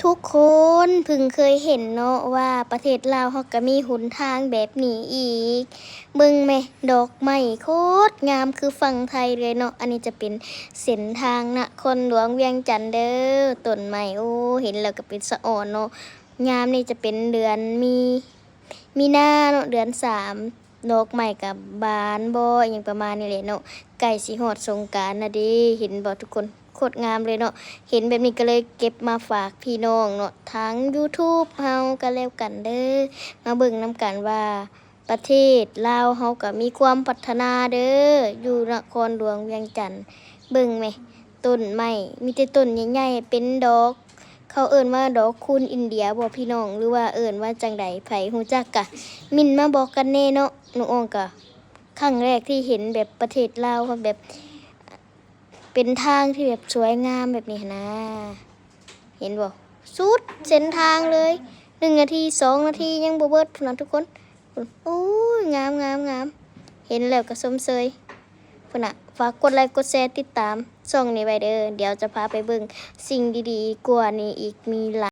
ທຸກຄົນເພິ່ງເຄີຍເຫັນເນາະວ່າປະເທດລາວເຮົາກໍມີຫົນທາງແບບນີ້ອີກ. ເບິ່ງແມະ ດອກໄມ້ໂຄດງາມຄືຝັ່ງໄທເລີຍເນາະ. ອັນນີ້ຈະເປັນເສັ້ນທາງນະຄອນຫຼວງວຽງຈັນເດີ. ຕົ້ນໄມ້ ໂອ້ ເຫັນແລ້ວກໍເປັນສະອອນເນາະ. ຍາມນີ້ຈະເປັນເດືອນມີ ມີນາເນາະ ເດືອນສາມ ດອກໄມ້ກໍບານບໍ ອີ່ຫຍັງປະມານນີ້ແຫຼະເນາະ. ໃກ້ຊິຮອດສົງການລະເດ້ ເຫັນບໍ່ທຸກຄົນ? ໂຄດງາມເລີຍເນາະ. ເຫັນແບບນີ້ກໍເລີຍເກັບມາຝາກພີ່ນ້ອງເນາະ ທາງ YouTube ເຮົາກໍແລ້ວກັນເດີ. ມາເບິ່ງນຳກັນວ່າປະເທດລາວເຮົາກໍມີຄວາມພັດທະນາເດີ ຢູ່ນະຄອນຫຼວງວຽງຈັນ. ເບິ່ງແມະ ຕົ້ນໄມ້ ມີແຕ່ຕົ້ນໃຫຍ່ໆ ເປັນດອກ ເຂົາເອີ້ນວ່າດອກຄູນອິນເດຍບໍພີ່ນ້ອງ ຫຼືວ່າເອີ້ນວ່າຈັ່ງໃດ? ໃຜຮູ້ຈັກກະເມັ້ນມາບອກກັນແດ່ເນາະ. ນ້ອງອອງກະຄັ້ງແລກທີ່ເຫັນແບບປະເທດລາວເຮົາແບບ ເປັນທາງທີ່ແບບສວຍງາມແບບນີ້ຫັ້ນນາ. ເຫັນບໍ່? ສຸດເສັ້ນທາງເລີຍ ໜຶ່ງນາທີ ສອງນາທີຍັງບໍ່ເບິດພຸ້ນນະທຸກຄົນ. ໂອ້ຍ ງາມໆໆ ເຫັນແລ້ວກໍຊົມເຊີຍ. ພຸ້ນນະ ຝາກກົດໄລກ໌ ກົດແຊ ຕິດຕາມຊ່ອງນີ້ໄວ້ເດີ. ດຽວຈະພາໄປເບິ່ງສິ່ງດີໆກວ່ານີ້ອີກ ມີຫຼາຍ